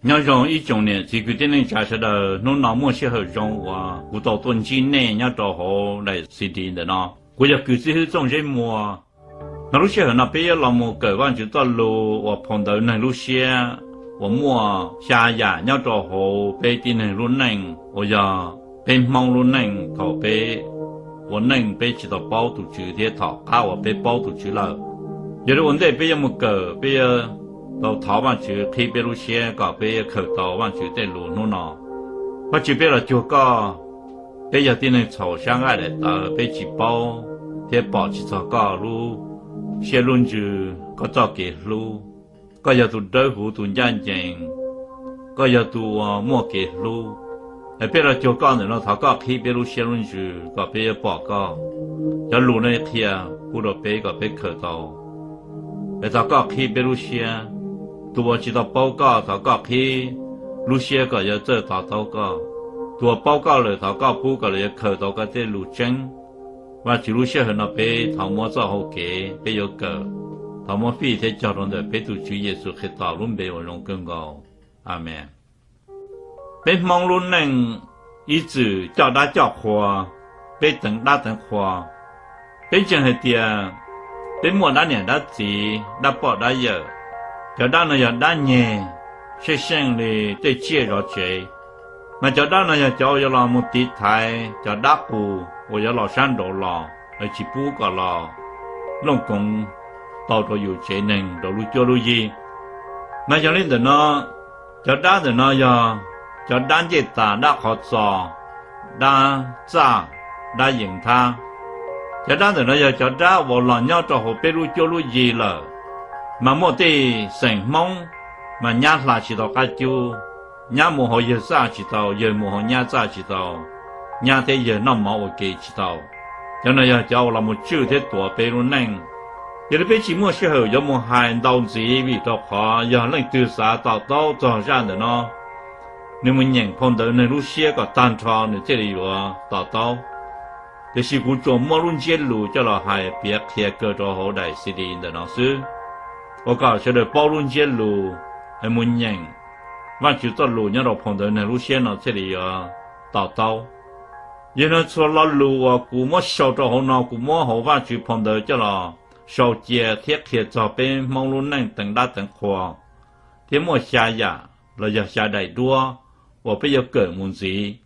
Nyob zoo ib tsoom niam txiv kwv tij neej tsa sawv daws, hnub no muaj sij hawm zoo uas kuv tau tuaj ntsib nej nyob rau hauv daim C D ntawm no. Kuv yog Kws Txib Hwb Txooj Zeb Muas. No lub sij hawm no peb yuav los mus kawm Vajtswv txoj lus uas phau ntawv neeg lub siab uas muaj xya yam nyob rau hauv peb tib neeg lub neej uas yog peb Hmoob lub neej thaum peb ua neej peb tsis tau paub tus Tswv thiab thaum qab uas peb paub tus Tswv lawm. Yog li ua ntej peb yuav mus kawm, peb yuav tau thov Vajtswv qhib peb lub siab kom peb yuav khaws tau Vajtswv tej lus hnub no. Vajtswv, peb los cuag koj, peb yog tib neeg txhaum sab nqaij daim tawv, peb tsis paub thiab pom tsis txog koj lub siab lub ntsws, koj txoj kev hlub. Koj yog tus dawb huv tus ncaj ncees, koj yog tus uas muaj kev hlub. Es peb los cuag koj ntawm no, thov koj qhib peb lub siab lub ntsws kom peb yuav pom koj. Cov lus no qhia pub rau peb kom peb khaws tau. Es thov koj qhib peb lub siab. Tus uas tsis tau paub koj, thov koj qhib lub siab kom yuav txawj to taub koj. Tus uas paub koj lawm, thov koj pub kom lawv yuav khaws tau koj tej lus tseeb. Vajtswv, lub sij hawm no peb thov muab txoj hau kev peb yuav kawm, thov muab fij thiab cog rau ntawm peb tus Tswv Yexus Khetos lub npe uas zoo kawg nkaus. Amees. Peb Hmoob lub neej ib txwm coj dab coj qhua, peb teev dab teev qhua. Peb ntseeg hais tias peb muaj dab niam dab txiv, dab poj dab yawm. Cov dab no yog dab nyeg, tsheb seej li tej tsiaj zov tsev. Mas cov dab no yog cov uas yuav los mus tiv thaiv cov dab qus uas yuav los sab nraud los, es tsis pub kom los looj koov tau rau yus tsev neeg rau lub cuab lub yig. Mas yog li ntawm no, cov dab ntawm no yog cov dab ncej tas, dab qhov txos, dab txaj, dab yees thab. Cov dab ntawm no yog cov dab uas los nyob rau hauv peb lub cuab lub yig lawm, mas muaj tej xeem Hmoob mas nyab hla tsis tau qab cub, nyab mus hauv yawg txaj tsis tau, yawg mus hauv nyab txaj tsis tau, nyab thiab yawg noj mov ua ke tsis tau. Cov no yog cov uas los mus tswj thiab tuav peb lub neej. Yog li peb tsis muaj sij hawm yuav mus hais ntau ntxiv vim rau qhov yog leej twg xav to taub txog zaj ntawm no, nws mus nyeem phau ntawv neeg lub siab kom tag nrho nws thiaj li yuav to taub. Tiam sis kuv tsuas muab lub ntsiab lus coj los hais piav qhia kaw rau hauv daim C D ntawm no xwb, ua kom sawv daws paub lub ntsiab lus, es mus nyeem Vajtswv txoj lus nyob rau phau ntawv neeg lub siab no thiaj li yuav to taub. Yog no txhua lo lus uas kuv muab sau rau hauv no, kuv muab hauv Vajtswv phau ntawv coj los sau cia thiab qhia txog peb Hmoob lub neej teev dab teev qhua, thiab muaj xya yam los yog xya daim duab uas peb yuav kawm mus ntxiv.